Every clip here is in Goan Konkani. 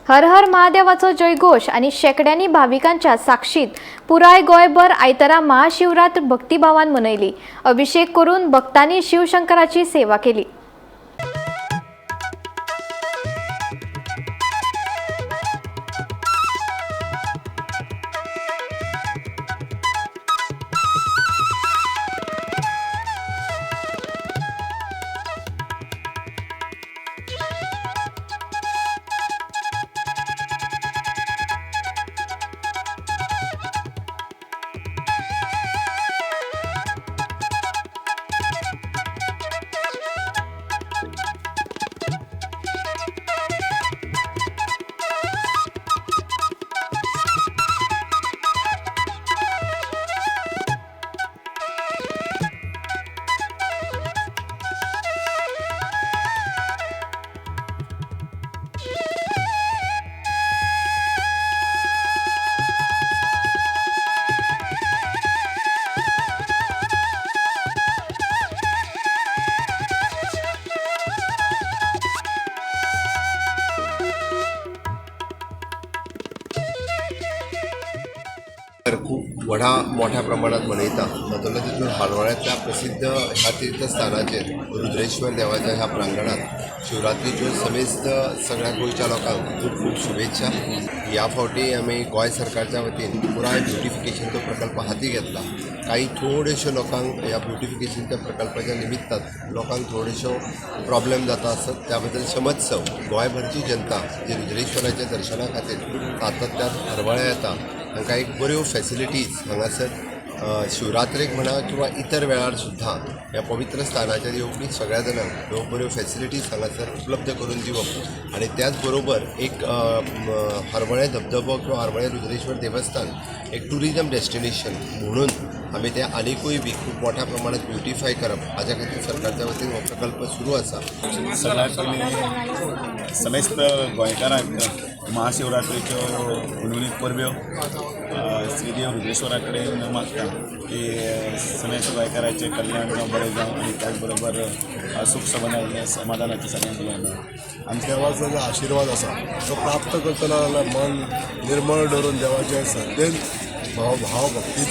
हर हर महादेवाचो जयघोश आनी शेंकड्यांनी भाविकांच्या साक्षीत पुराय गोंयभर आयतारा महाशिवरात्र भक्तिभावान मनयली. अभिषेक करून भक्तांनी शिवशंकराची सेवा केली. खूब व्हडा मोठ्या प्रमाणात मनयता. तातूंतल्या तितून हरवळ्यांतल्या प्रसिद्ध ह्या तीर्थस्थानाचेर रुद्रेश्वर देवाच्या ह्या प्रांगणात शिवरात्रीच्यो समेस्त सगळ्या गोंयच्या लोकांक खूब खूब शुभेच्छा. ह्या फावटी आमी गोंय सरकारच्या वतीन पुराय ब्युटिफिकेशनचो प्रकल्प हाती घेतला. काही थोड्योश्यो लोकांक ह्या ब्युटिफिकेशनच्या प्रकल्पाच्या निमित्तान लोकांक थोड्योश्यो प्रॉब्लेम जाता आसत त्या बद्दल क्षमत्सव. गोंयभरची जनता जी रुद्रेश्वराच्या दर्शना खातीर सातत्यान हरवळ्या येता तांकां एक बऱ्यो फॅसिलिटीज हांगासर शिवरात्रेक म्हणा किंवा इतर वेळार सुद्दां ह्या पवित्र स्थानाचेर येवपी सगळ्या जाणांक ह्यो बऱ्यो फॅसिलिटीज हांगासर उपलब्ध करून दिवप आनी त्याच बरोबर एक हरवळें धबधबो किंवा हरवळें रुद्रेश्वर देवस्थान एक ट्युरिजम डेस्टिनेशन म्हणून आमी तें आनिकूय बी खूब मोठ्या प्रमाणात ब्युटिफाय करप हाज्या खातीर सरकारच्या वतीन हो प्रकल्प सुरू आसा. सगळ्यात पयलीं समेस्त गोंयकारांक महाशिवरात्रेच्यो हुनहुनीत परब्यो. श्रीदेव रुद्रेश्वरा कडेन मागता की समेस्त गोंयकाराचें कल्याण जावं, बरें जावं आनी त्याच बरोबर सूख समाधानाचें सगळ्यांक जीवन मेळूं. आनी देवाचो जो आशिर्वाद आसा तो प्राप्त करतना जाल्यार मन निर्मळ दवरून देवाचे श्रद्धेन भाव भाव भक्ती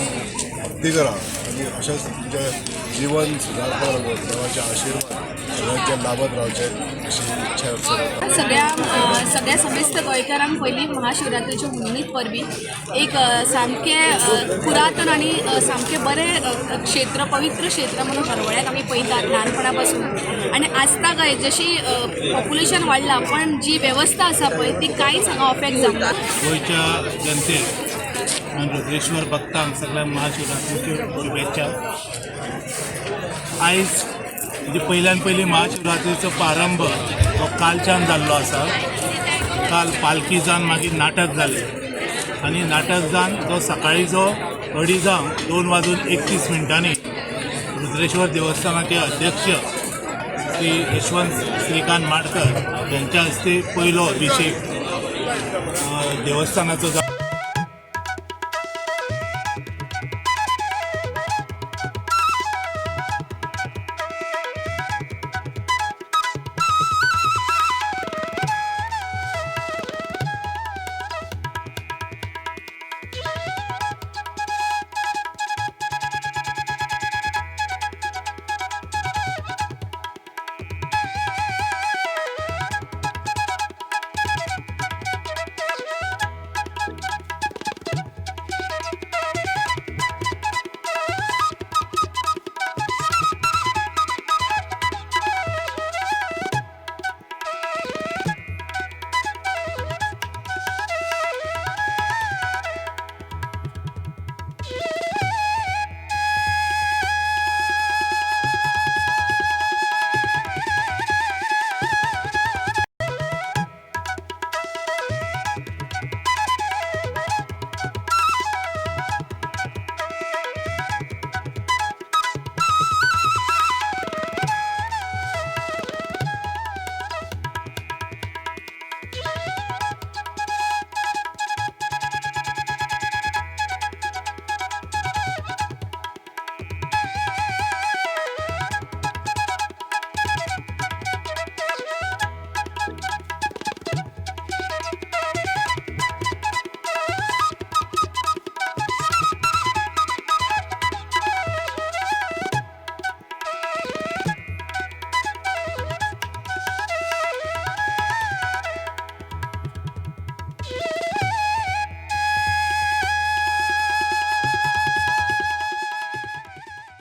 भक्ती करा आनी अशेंच तुमचें जीवन सुदारपाक लागून देवाचे आशिर्वाद सगळ्यांचे लाभत रावचे अशी इच्छा व्यक्त करता. सगळ्या सगळ्या समेस्त गोंयकारांक पयलीं महाशिवरात्रेच्यो हुनहुनीत परबी. एक सामकें पुरातन आनी सामकें बरें क्षेत्र, पवित्र क्षेत्र म्हणून हरवळ्याक आमी पळयतात ल्हानपणा पासून. आनी आजता काय जशी पॉप्युलेशन वाडलां पण जी वेवस्था आसा पळय ती कांयच हांगा अफेक्ट जावंक ना. गोंयच्या जनतेक आनी रुद्रेश्वर भक्तांक सगळ्यांक महाशिवरात्रीच्यो शुभेच्छा. आयज म्हणजे पयल्यान पयलीं महाशिवरात्रीचो प्रारंभ हो कालच्यान जाल्लो आसा. काल पालखी जावन मागीर नाटक जालें आनी नाटक जावन जो सकाळीं जो अडीजांक 2:31 रुद्रेश्वर देवस्थानाचे अध्यक्ष श्री यशवंत श्रीकांत माडकर यांच्या हस्ते पयलो अभिषेक देवस्थानाचो जालो.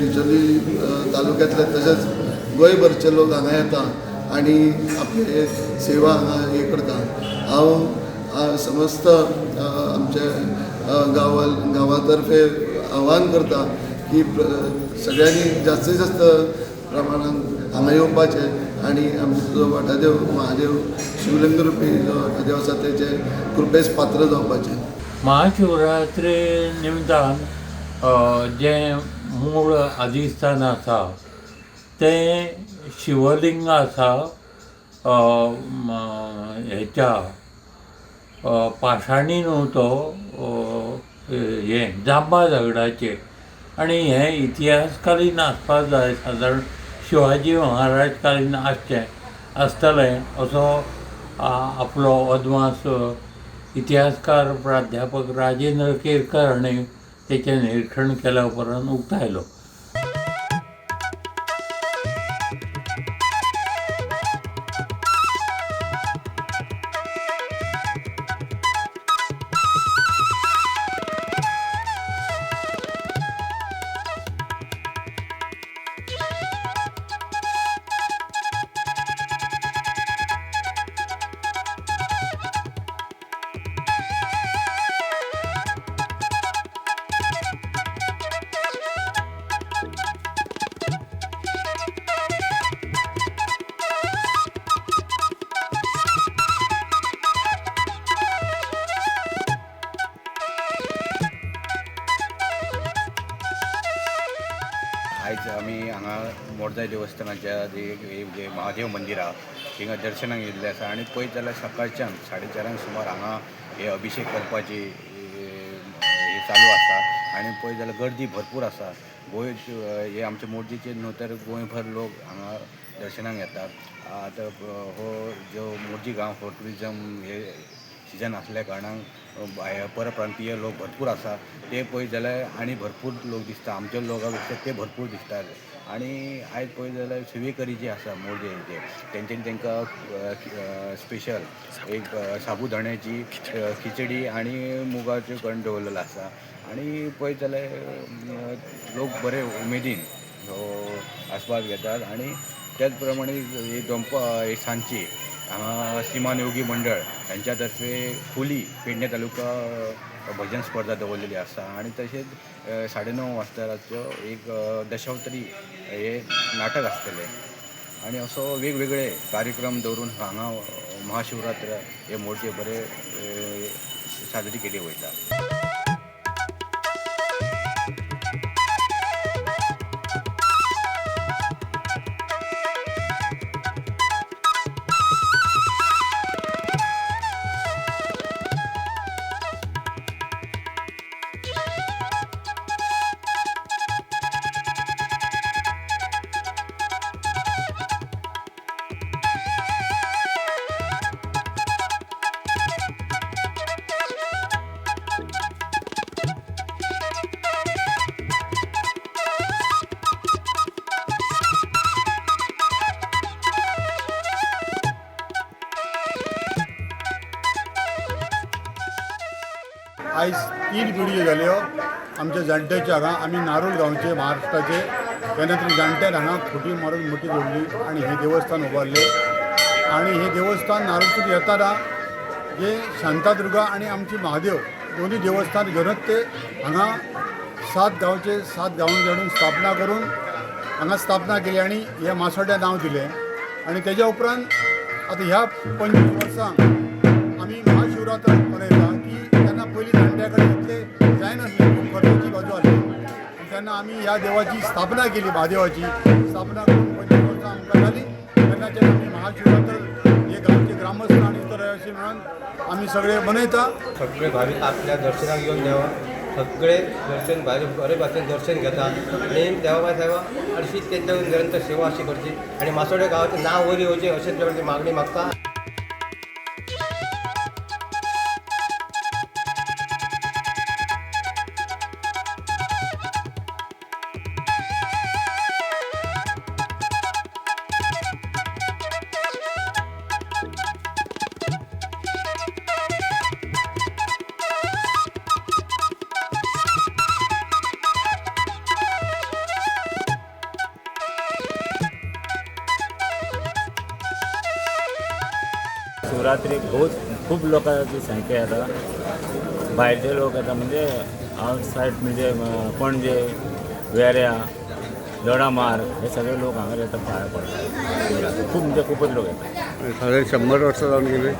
डिचोली तालुक्यांतले तशेंच गोंयभरचे लोक हांगा येता आनी आपले सेवा हांगा हे करता. हांव समस्त आमचे गांवा तर्फे आव्हान करता की सगळ्यांनी जास्तीत जास्त प्रमाणान हांगा येवपाचें आनी आमचो जो वाठादेव महादेव शिवलिंग रुपी जो वाठादेव आसा तेचे कृपेस पात्र जावपाचें. महाशिवरात्रे निमतान जें मूळ आदिस्थान आसा तें शिवलिंग आसा हेच्या पाशाणी न्हू तो हें जांबा दगडाचेर आनी हें इतिहासकालीन आसपाक जाय, सादारण शिवाजी महाराज कालीन आसचें आसतलें असो आपलो अदमास इतिहासकार प्राध्यापक राजेंद्र केरकर हाणें तेचें निरिक्षण केल्या उपरांत उक्तायलो. आयज आमी हांगा मोरजाय देवस्थानाच्या जे महादेव मंदिर आहा थिंगा दर्शनाक येयल्ले आसा आनी पळयत जाल्यार सकाळच्यान 4:30 सुमार हांगा हे अभिशेक करपाची हे चालू आसा आनी पळयत जाल्यार गर्दी भरपूर आसा. गोंय हे आमचे मोरजेचे न्हू तर गोंयभर लोक हांगा दर्शनाक येतात. आतां हो जो मोरजी गांव हो ट्युरिजम हे सिजन आसल्या कारणान परप्रांतीय लोक भरपूर आसा ते पळयत जाल्यार आनी भरपूर लोक दिसता. आमच्या लोकां पेक्षा ते भरपूर दिसतात. आनी आयज पळयत जाल्यार सेवेकरी जे आसा मोरजेचे तेंच्यांनी तांकां स्पेशल एक साबुदाण्याची खिचडी आनी मुगाच्यो कण दवरलेलो आसा. आनी पळयत जाल्यार लोक बरे उमेदीन हो आस्वाद घेतात. आनी त्याच प्रमाणे ही ही सांजची हांगा श्रीमान योगी मंडळ हेंच्या तर्फे खोली पेडणे तालुका भजन स्पर्धा दवरलेली आसा. आनी तशेंच 9:30 वाजताचो एक दशावतारी हे नाटक आसतलें. आनी असो वेगवेगळे कार्यक्रम दवरून हांगा महाशिवरात्र हे मोर्चे बरे साजरी केली वयता. आयज 3 पिढयो जाल्यो आमच्या जाणट्याच्या हांगा. आमी नारूल गांवचे महाराष्ट्राचे तेन्ना तरी जाणट्यान हांगा खुटी मारून मोठी जोडली आनी हें देवस्थान उबारलें. आनी हें देवस्थान नारूलसून येताना जे शांतादुर्गा आनी आमची महादेव दोन्ही देवस्थान घेवनच ते हांगा 7 गांवचे 7 गांवांनी हाडून स्थापना करून हांगा स्थापना केली आनी हे मासोड्या नांव दिलें. आनी तेज्या उपरांत आतां ह्या 25 वर्सांक आमी महाशिवरात्र मनयता की तेन्ना पयलीं जाणट्या कडेन इतले जायनासलें, खूब खर्चाची बाजू आसली. आनी तेन्ना आमी ह्या देवाची स्थापना केली, महादेवाची स्थापना करून 25 वर्सां आमकां जाली. तेन्नाच्यान आमी महाशिवरात्र हे गांवचे ग्रामस्थ आनी इतर अशें मेळून आमी सगळे मनयता. सगळे भावीक आपल्या दर्शनाक येवन देवा सगळे दर्शन भायर बरे भाशेन दर्शन घेता आनी देवा साहेबा अशीच तेंच्या निरंतर सेवा अशी करची आनी मासोड्या गांवाचें नांव वयर येवचें अशें तुमच्या मागणी मागता. शिवरात्रीक बहुत खूब लोकांची संख्या येता. भायरचे लोक येता, म्हणजे आवटसायड, म्हणजे पणजे, वेऱ्या, दोडामार्ग हे सगळे लोक हांगा येता पांया पडपाक शिवरात्री. खूब म्हणजे खूबच लोक येता. सादारण 100 वर्सां जावन गेली.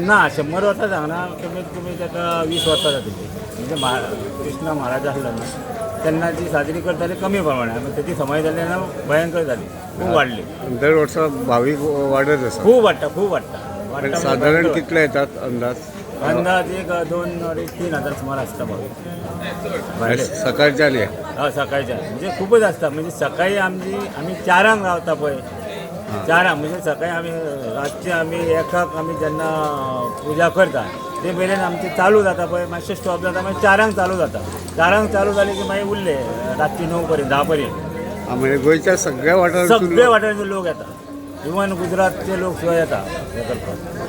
ना, 100 वर्सां सांगना, कमीत कमी ताका 20 वर्सां जातली. म्हणजे कृष्ण महाराज आसलो न्हू तेन्ना ती साजरी करताली कमी प्रमाणात, तेची समय जाली तेन्ना भयंकर जाली, खूब वाडली. दर वर्सा भावीक वाडत आसा. खूब वाडटा, खूब वाडटा वाडटा म्हणजे सादारण भयंकर. कितले येतात अंदाज? अंदाज एक 2-3.5 हजार सुमार आसता भावीक. सकाळच्यान हे? हय, सकाळच्या म्हणजे खूबच आसता. म्हणजे सकाळी आमची आमी 4 रावता पळय, 4 म्हणजे सकाळी आमी रातचे आमी 1 आमी जेन्ना पुजा करता ते मेरेन आमचें चालू जाता पळय, मातशें स्टॉप जाता, मागीर 4 चालू जाता. 4 चालू जालें की मागीर उरले रातची 9 पर्यंत, 10 पर्यंत. म्हणजे गोंयच्या सगळ्या वाठारांतून सगळे वाठारांतून लोक येता, इवन गुजरातचे लोक सुद्दां येता हे करपाक.